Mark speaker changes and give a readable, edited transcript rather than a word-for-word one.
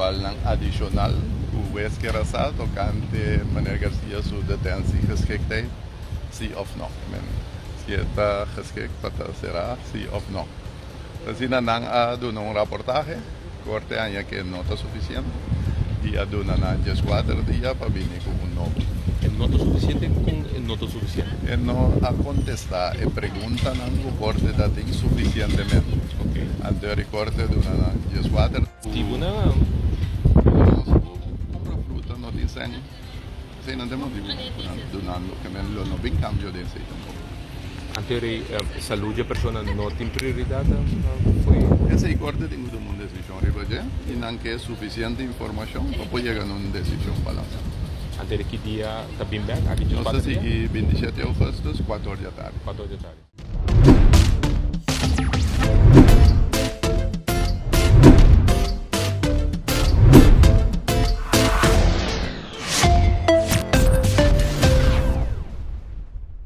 Speaker 1: Lokualnan adishonal ku wes kier a sa tokante meneer Garcia su detentiegeschiktheid, si òf no. Men, si e ta geschikt pa ta será, si òf no. Asina nan a duna un raportahe, korte haña ke no ta sufisiente i a duna nan dieskuater dia pa bini ku un nobo.
Speaker 2: E no ta sufisiente? Kon e no ta sufisiente?
Speaker 1: E no a kontestá e preguntanan ku korte ta tin sufisientemente. Anto e korte duna nan dieskuater.
Speaker 2: Tibu nan.
Speaker 1: Nos ku kumpra fruta no tin sèn. Esei no ta e motibu ku nan dunando ke men lo no bin kambio den esei tampoko.
Speaker 2: Anto rei salud di e persona no tin prioridat fo'i.
Speaker 1: Esei korte tin ku tuma un desishon riba dje i nan ke sufisiente informashon pa por yega na un desishon balansá.
Speaker 2: Anto rei ki dia ta bin bek? Aki
Speaker 1: Nos ta sigui 27 augustus, kuator di atardi.
Speaker 2: Kuator di atardi.